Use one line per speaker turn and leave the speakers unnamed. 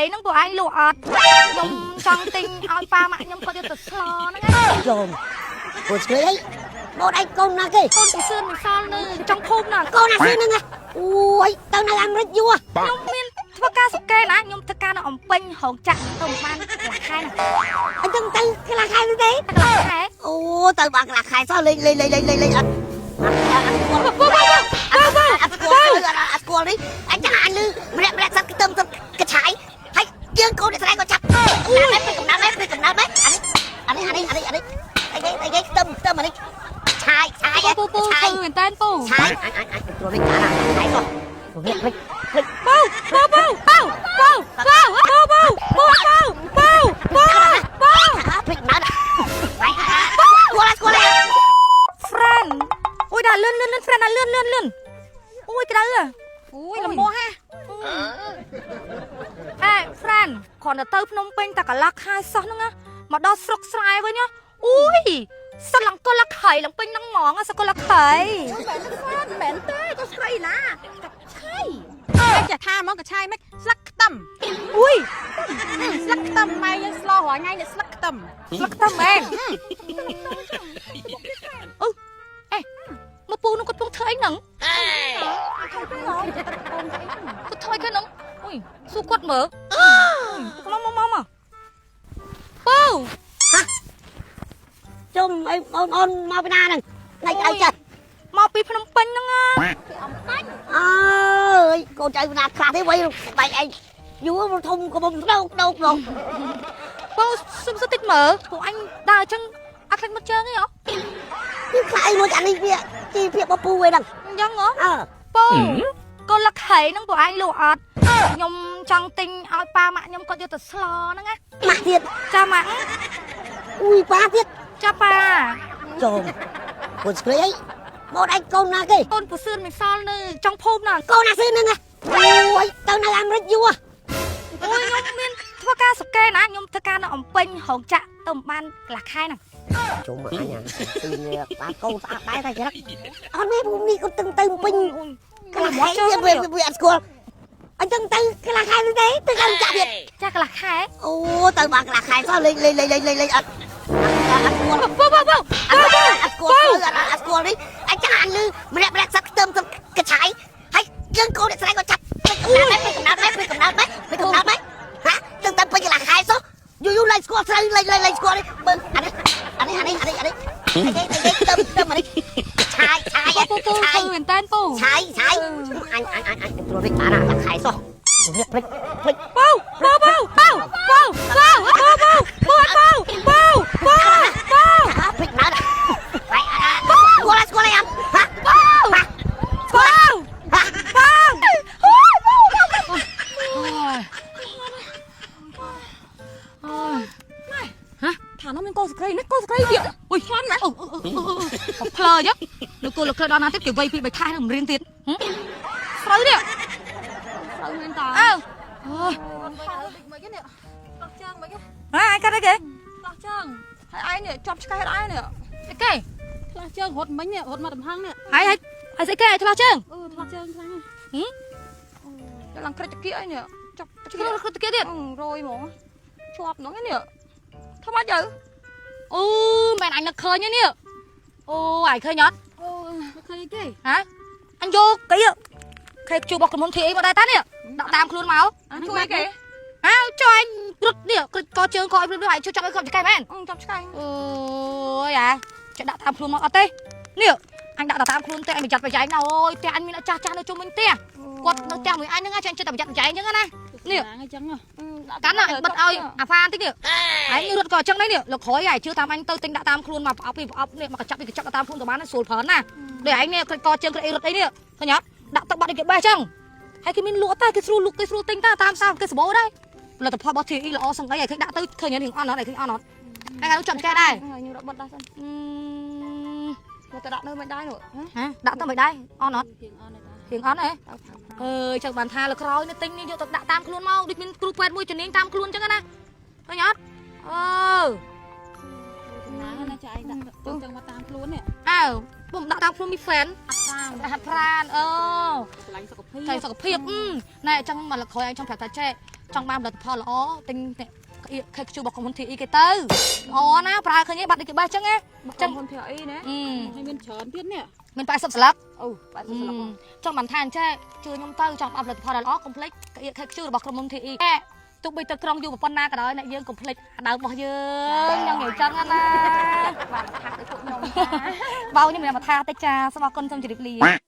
ហ្នឹងពួកឯងលក់អត់ខ្ញុំចង់ទិញឲ្យប៉ាម៉ាក់ខ្ញុំគាត់យកទៅស្លហ្នឹងណា
ចូលកូនស្រីអីបងឯងកូនណាគេ
កូនពីសឿនមិនសល់នៅចុងភូមិណា
កូនណាស៊ីហ្នឹងអូយទៅនៅអាមេរិកយូរ
ខ្ញុំមានធ្វើការសុកេណាខ្ញុំធ្វើការនៅអំពេញរោងចក្រទៅបានកន្លះខែណា
អញ្ចឹងទៅកន្លះខែទេ
កន្លះខែ
អូទៅបានកន្លះខែសោះលេងលេងលេងលេងលេងអត់អត់ស្គាល់
ពូពូពូ
អត់ស្គាល់អត់ស្គាល់នេះអញចាំអញលឺម្នាក់ម្នាក់សត្វខ្ទឹមសត្វកឆៃហើយជើងកូនអ្នកស្រែក៏ចាប់អូយកំណត់មែនកំណត់មែនអានេះអានេះអានេះអានេះអានេះអីគេអីគេខ្ទឹមខ្ទឹមអានេះឆាយឆាយ
ពូពូ
ឆាយ
គឺមែនតើពូ
ឆាយអញអញអញត្រួតនេះចាឆាយសោះនេះភ្លេចភ្លេច
ពូពូពូពូពូពូពូពូពូពូពូពូពូ
ភ្លេចណាស់បាយស្គាល់ស្គាល់
friend អូយដល់លឿនលឿនលឿន friend ដល់លឿនលឿនលឿនអូយក្តៅហ៎
អូយលំមាស់ហ่ะ
អេ friend គ្រាន់តែទៅភ្នំពេញតែកន្លះខែសោះហ្នឹងណាមកដល់ស្រុកស្រែវិញណាអូយសិតឡើងកុលខៃឡើងពេញហ្នឹងហ្មងសកលខៃ
មែនទេមែនទេក៏ស្រីណាកឆៃតែចាថាហ្មងកឆៃមិនស្លឹកខ្ទឹម
អូយ
ស្លឹកខ្ទឹមម៉ែយើងស្លរាល់ថ្ងៃនេះស្លឹកខ្ទឹម
ស្លឹកតែមែនអូអេមកពូនោះគាត់ពងធ្វើអីហ្នឹងគាត់ធ្វើអីគេហ្នឹងអូយសួរគាត់មើលមកមកមកមកពូ
ជុំអីបងអូនមកពីណាហ្នឹងថ្ងៃក្តៅចិត្ត
មកពីភ្នំពេញហ្នឹងណា
អើយកូនចៅពីណាខ្លះទេវ៉ៃបែកឯងយូរធំក៏បំស្ដោកដោកហ្មង
ពូសុំសុំតិចមើលពួកអញដើរអញ្ចឹងអត់ខ្លាចមុតជើងទេហ៎
វាខ្លាចមួយអានេះវាជីភាពបពូឯហ្នឹង
អញ្ចឹងហ៎
អើ
ពូកុលខៃហ្នឹងពួកឯងលក់អត់ខ្ញុំចង់ទិញឲ្យប៉ាម៉ាក់ខ្ញុំគាត់យកទៅស្លហ្នឹងណា
ម៉ាក់ទៀត
ចាម៉ាក់
អ៊ុយប៉ាទៀត
ចាប៉ា
ចូលកូនស្រីអីបងឯងកូនណាគេ
កូនពូសឿនមិនសល់នៅចុងភូមិណា
កូនណាស៊ីហ្នឹងអូយទៅនៅអាមេរិកយូរ
អូយខ្ញុំមានធ្វើការសុកេណាខ្ញុំធ្វើការនៅអំពេញរោងចក្រទៅបានកន្លះខែហ្នឹង
ជុំអញអាស៊ីនេះបានកូនស្អាតដែរតែច្រឹកអត់មែនភូមិនេះក៏ទឹងទៅពេញកន្លះខែវាវាអត់ស្គាល់អញ្ចឹងទៅកន្លះខែទេទៅកាន់ចាក់ទៀត
ចាកន្លះខែ
អូទៅបានកន្លះខែសោះលេងលេងលេងលេងលេងអត់អត់ស្គាល់
ពូពូពូ
អត់អត់ស្គាល់អត់ស្គាល់នេះអញចាំអញលឺម្នាក់ម្នាក់សត្វខ្ទឹមសត្វកឆៃហើយជើងកូនអ្នកស្រែក៏ចាប់កំណត់មែនកំណត់មែនកំណត់មែនកំណត់មែនហាទឹងតែពេញកន្លះខែសោះយូរយូរឡើងស្គាល់ស្រូវឡើងឡើងឡើងស្គាល់នេះមើលអានេះអានេះអានេះអានេះអានេះអីគេអីគេខ្ទឹមខ្ទឹមអានេះឆាយឆាយ
ពូពូ
ឆាយ
គឺមែនតើពូ
ឆាយឆាយអញអញអញអញត្រួតនេះបានកន្លះខែសោះនេះភ្លេចភ្លេច
ពូពូពូពូពូពូពូពូពូពូពូពូពូ
ភ្លេចណាស់ហើយស្គាល់ស្គាល់អីអត់ហា
ពូ
ហា
ពូ
ហា
ពូ
ថានោះមានកូនស្រីនេះកូនស្រីទៀត
អុយខ្លាំងណាស់ផ្លើចឹងនៅគោលក្លដល់ណាទៀតគេវៃពី3ខែនឹងរៀនទៀតស្រូវនេះ
ស្រូវមែនតា
អើ
អូយមិនគេនេះដោះជើងមិនគេ
ហ่าឯកាត់អីគេ
ដោះជើងហើយឯងនេះជាប់ឆ្កែឯងនេះ
អីគេ
ឆ្លាស់ជើងរត់មិញនេះរត់មកតំហឹងនេះ
ហើយហើយហើយស្អីគេឆ្លោះជើង
អឺឆ្លាស់ជើងខ្លាំង
ហឹម
ហ៎ឡើងក្រិចតាគៀកឯងនេះចាប់តា
ឆ្
គៀក
លោះទៅគេទៀត
រយហ្មងជាប់ហ្មងនេះធ្វើម៉េចទៅ
អូមែនអញនឹកឃើញនេះអូឯងឃើញអត់
អូមិនឃើញគេ
ហ៎អញយកគេខេជួបរបស់ក្រុមហ៊ុន TA មកដែរតានេះដាក់តាមខ្លួនមក
ជួយគេ
អើចុះអញរត់នេះក្រិចកជើងកអីព្រមៗឯងជួយចាប់ឲ្យគាត់ចកេះមែន
ចាប់ឆ្កែ
អូយអាចេះដាក់តាមខ្លួនមកអត់ទេនេះអញដាក់តាមខ្លួនទេអញប្រយ័ត្នប្រយែងណាអូយផ្ទះអញមានចាស់ចាស់នៅជុំវិញផ្ទះគាត់នៅផ្ទះមួយអញហ្នឹងចេះតែប្រយ័ត្នប្រយែងអញ្ចឹងណា
នេះអញ្ចឹង
កាន់ណាអញបិទឲ្យអាហ្វាបន្តិចនេះឯងរត់ក៏អញ្ចឹងដែរនេះលោកក្រោយឯងជឿតាមអញទៅទិញដាក់តាមខ្លួនមកប្រអប់ពីប្រអប់នេះមកកញ្ចប់ពីកញ្ចប់ដាក់តាមខ្លួនទៅបានស្រួលប្រើណាដូចឯងនេះក្រិចកជើងក្រិចអីរត់អីនេះឃើញអត់ដាក់ទឹកបាត់ឲ្យគេបេះអញ្ចឹងហើយគេមានលក់តែគេស្រួលលក់គេស្រួលទិញតាតាមសាគេសម្បូរដែរផលិតផលរបស់ TE ល្អសឹងអីឲ្យឃើញដាក់ទៅឃើញរៀងអន់អត់ឲ្យឃើញអន់អត់ហើយគេចាប់កែដែរ
ខ្ញុំរត់បិទដែរសិន
អឺ
មកទៅដាក់នៅមិនដែរនោះ
ហ៎ដាក់ទៅមិនដែរអន់អត់
រៀងអន់ដែរ
រៀងអន់ហ៎អើយចឹងបានថាលើក្រោយនេះទិញនេះយកទៅដាក់តាមខ្លួនមកដូចមានគ្រូពេទ្យមួយជំនាញតាមខ្លួនចឹងណាឃើញអត់អឺ
ណាណាចាឯងដាក់ទៅចឹងមកតាមខ្លួននេះ
អើពូ ពុំដាក់តាមខ្លួនមីហ្វេន
ហាត់ប្រាណ
ហាត់ប្រាណអូ
ស្រឡាញ់សុខភាព
ចៃសុខភាពណែអញ្ចឹងមកលក្រោយឯងចង់ប្រាប់ថាចេះចង់បានផលិតផលល្អទិញក្អៀក KQ របស់ក្រុមហ៊ុន TE គេទៅល្អណាប្រើឃើញទេបាត់ដូចគេបេះអញ្ចឹងណា
អញ្ចឹងហ៊ុនភ័ក្រអីណា
អឺ
ហើយមានច្រើនទៀតនេះ
មាន80ស្លឹក
អូ80ស្លឹក
ចង់បានថាអញ្ចេះជឿខ្ញុំទៅចង់បានផលិតផលល្អកុំភ្លេចក្អៀក KQ របស់ក្រុមហ៊ុន TE ទោះបីទៅក្រុងយូរប៉ុណ្ណាក៏ដោយអ្នកយើងកុំភ្លេចអាដើមរបស់យើងខ្ញុំនិយាយចឹងណា
បានថាទៅពួកខ្ញុំ
បោខ្ញុំមានមកថាតិចចាសូមអរគុណសូមជម្រាបលា។